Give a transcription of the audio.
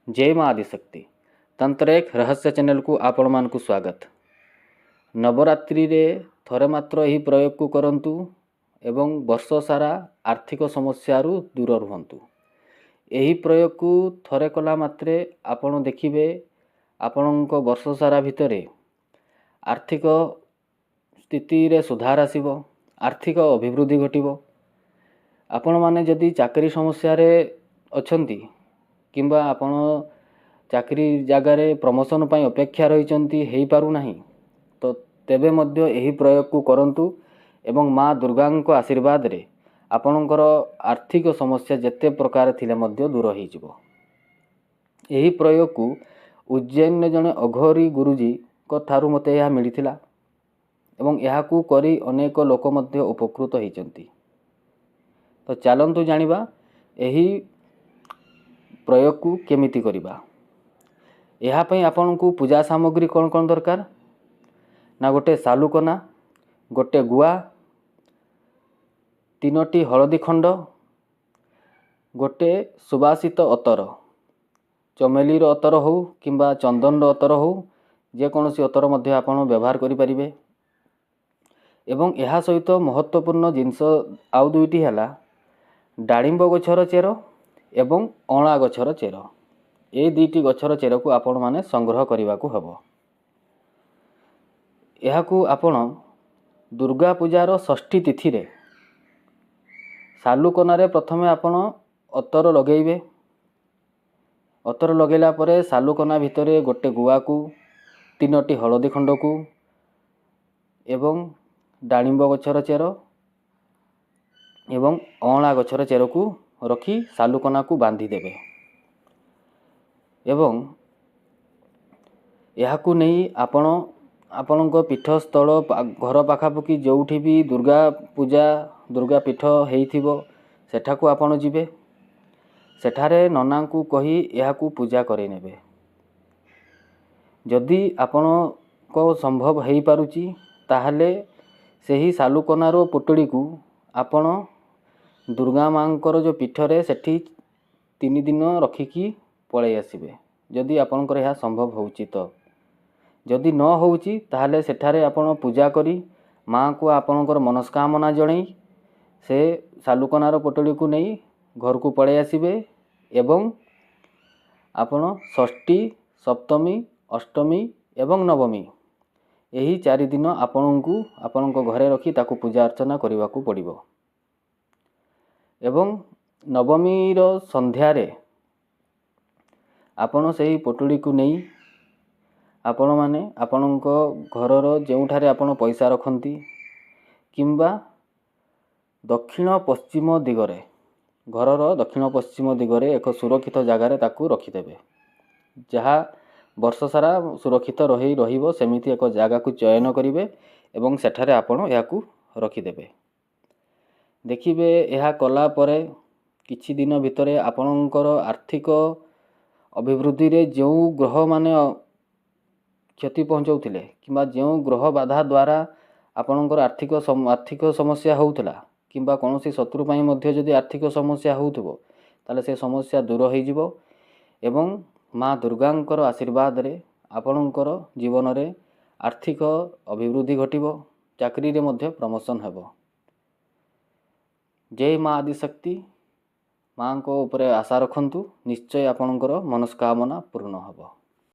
ଜୟ ମା ଆଦିଶକ୍ତି। ତନ୍ତ୍ର ଏକ ରହସ୍ୟ ଚ୍ୟାନେଲକୁ ଆପଣମାନଙ୍କୁ ସ୍ୱାଗତ। ନବରାତ୍ରିରେ ଥରେ ମାତ୍ର ଏହି ପ୍ରୟୋଗକୁ କରନ୍ତୁ ଏବଂ ବର୍ଷ ସାରା ଆର୍ଥିକ ସମସ୍ୟାରୁ ଦୂର ରୁହନ୍ତୁ। ଏହି ପ୍ରୟୋଗକୁ ଥରେ କଲା ମାତ୍ରେ ଆପଣ ଦେଖିବେ, ଆପଣଙ୍କ ବର୍ଷ ସାରା ଭିତରେ ଆର୍ଥିକ ସ୍ଥିତିରେ ସୁଧାର ଆସିବ, ଆର୍ଥିକ ଅଭିବୃଦ୍ଧି ଘଟିବ। ଆପଣମାନେ ଯଦି ଚାକିରି ସମସ୍ୟାରେ ଅଛନ୍ତି କିମ୍ବା ଆପଣ ଚାକିରି ଜାଗାରେ ପ୍ରମୋସନ୍ ପାଇଁ ଅପେକ୍ଷା ରହିଛନ୍ତି, ହେଇପାରୁନାହିଁ, ତ ତେବେ ମଧ୍ୟ ଏହି ପ୍ରୟୋଗକୁ କରନ୍ତୁ ଏବଂ ମା ଦୁର୍ଗାଙ୍କ ଆଶୀର୍ବାଦରେ ଆପଣଙ୍କର ଆର୍ଥିକ ସମସ୍ୟା ଯେତେ ପ୍ରକାର ଥିଲେ ମଧ୍ୟ ଦୂର ହେଇଯିବ। ଏହି ପ୍ରୟୋଗକୁ ଉଜ୍ଜୈନରେ ଜଣେ ଅଘୋରୀ ଗୁରୁଜୀଙ୍କ ଠାରୁ ମୋତେ ଏହା ମିଳିଥିଲା ଏବଂ ଏହାକୁ କରି ଅନେକ ଲୋକ ମଧ୍ୟ ଉପକୃତ ହେଇଛନ୍ତି। ତ ଚାଲନ୍ତୁ ଜାଣିବା ଏହି ପ୍ରୟୋଗକୁ କେମିତି କରିବା। ଏହା ପାଇଁ ଆପଣଙ୍କୁ ପୂଜା ସାମଗ୍ରୀ କ'ଣ କ'ଣ ଦରକାର ନା, ଗୋଟେ ସାଲୁକନା, ଗୋଟେ ଗୁଆ, 3ଟି ହଳଦୀ ଖଣ୍ଡ, ଗୋଟେ ସୁବାସିତ ଅତର, ଚମେଲିର ଅତର ହେଉ କିମ୍ବା ଚନ୍ଦନର ଅତର ହେଉ, ଯେକୌଣସି ଅତର ମଧ୍ୟ ଆପଣ ବ୍ୟବହାର କରିପାରିବେ। ଏବଂ ଏହା ସହିତ ମହତ୍ତ୍ୱପୂର୍ଣ୍ଣ ଜିନିଷ ଆଉ 2ଟି ହେଲା ଡାଳିମ୍ବ ଗଛର ଚେର ଏବଂ ଅଁଳା ଗଛର ଚେର। ଏଇ 2ଟି ଗଛର ଚେରକୁ ଆପଣମାନେ ସଂଗ୍ରହ କରିବାକୁ ହେବ। ଏହାକୁ ଆପଣ ଦୁର୍ଗା ପୂଜାର ଷଷ୍ଠୀ ତିଥିରେ ସାଲୁକନାରେ ପ୍ରଥମେ ଆପଣ ଅତର ଲଗାଇବେ। ଅତର ଲଗାଇଲା ପରେ ସାଲୁକନା ଭିତରେ ଗୋଟେ ଗୁଆକୁ, 3ଟି ହଳଦୀ ଖଣ୍ଡକୁ ଏବଂ ଡାଳିମ୍ବ ଗଛର ଚେର ଏବଂ ଅଁଳା ଗଛର ଚେରକୁ ରଖି ସାଲୁକନାକୁ ବାନ୍ଧିଦେବେ ଏବଂ ଏହାକୁ ନେଇ ଆପଣ ଆପଣଙ୍କ ପୀଠସ୍ଥଳ, ଘର ପାଖାପାଖି ଯେଉଁଠି ବି ଦୁର୍ଗା ପୂଜା, ଦୁର୍ଗା ପୀଠ ହେଇଥିବ, ସେଠାକୁ ଆପଣ ଯିବେ। ସେଠାରେ ନନାଙ୍କୁ କହି ଏହାକୁ ପୂଜା କରାଇ ନେବେ। ଯଦି ଆପଣଙ୍କ ସମ୍ଭବ ହେଇପାରୁଛି, ତାହେଲେ ସେହି ସାଲୁକନାର ପୁଟୁଳିକୁ ଆପଣ ଦୁର୍ଗା ମାଆଙ୍କର ଯେଉଁ ପୀଠରେ ସେଠି 3 ଦିନ ରଖିକି ପଳାଇ ଆସିବେ, ଯଦି ଆପଣଙ୍କର ଏହା ସମ୍ଭବ ହେଉଛି ତ। ଯଦି ନ ହେଉଛି, ତାହେଲେ ସେଠାରେ ଆପଣ ପୂଜା କରି ମାଆଙ୍କୁ ଆପଣଙ୍କର ମନସ୍କାମନା ଜଣାଇ ସେ ସାଲୁକନାର ପୋଟଳିକୁ ନେଇ ଘରକୁ ପଳାଇ ଆସିବେ ଏବଂ ଆପଣ ଷଷ୍ଠୀ, ସପ୍ତମୀ, ଅଷ୍ଟମୀ ଏବଂ ନବମୀ ଏହି 4 ଦିନ ଆପଣଙ୍କୁ ଆପଣଙ୍କ ଘରେ ରଖି ତାକୁ ପୂଜା ଅର୍ଚ୍ଚନା କରିବାକୁ ପଡ଼ିବ। ଏବଂ ନବମୀର ସନ୍ଧ୍ୟାରେ ଆପଣ ସେହି ପୋଟଳିକୁ ନେଇ ଆପଣମାନେ ଆପଣଙ୍କ ଘରର ଯେଉଁଠାରେ ଆପଣ ପଇସା ରଖନ୍ତି କିମ୍ବା ଦକ୍ଷିଣ ପଶ୍ଚିମ ଦିଗରେ, ଘରର ଦକ୍ଷିଣ ପଶ୍ଚିମ ଦିଗରେ ଏକ ସୁରକ୍ଷିତ ଜାଗାରେ ତାକୁ ରଖିଦେବେ। ଯାହା ବର୍ଷ ସାରା ସୁରକ୍ଷିତ ରହି ରହିବ, ସେମିତି ଏକ ଜାଗାକୁ ଚୟନ କରିବେ ଏବଂ ସେଠାରେ ଆପଣ ଏହାକୁ ରଖିଦେବେ। ଦେଖିବେ, ଏହା କଲା ପରେ କିଛି ଦିନ ଭିତରେ ଆପଣଙ୍କର ଆର୍ଥିକ ଅଭିବୃଦ୍ଧିରେ ଯେଉଁ ଗ୍ରହମାନେ କ୍ଷତି ପହଞ୍ଚାଉଥିଲେ କିମ୍ବା ଯେଉଁ ଗ୍ରହ ବାଧା ଦ୍ୱାରା ଆପଣଙ୍କର ଆର୍ଥିକ ସମସ୍ୟା ହେଉଥିଲା କିମ୍ବା କୌଣସି ଶତ୍ରୁ ପାଇଁ ମଧ୍ୟ ଯଦି ଆର୍ଥିକ ସମସ୍ୟା ହେଉଥିବ, ତାହେଲେ ସେ ସମସ୍ୟା ଦୂର ହୋଇଯିବ ଏବଂ ମା ଦୁର୍ଗାଙ୍କର ଆଶୀର୍ବାଦରେ ଆପଣଙ୍କର ଜୀବନରେ ଆର୍ଥିକ ଅଭିବୃଦ୍ଧି ଘଟିବ, ଚାକିରିରେ ମଧ୍ୟ ପ୍ରମୋସନ୍ ହେବ। ଜୟ ମା ଆଦିଶକ୍ତି। ମାଆଙ୍କ ଉପରେ ଆଶା ରଖନ୍ତୁ, ନିଶ୍ଚୟ ଆପଣଙ୍କର ମନସ୍କାମନା ପୂର୍ଣ୍ଣ ହେବ।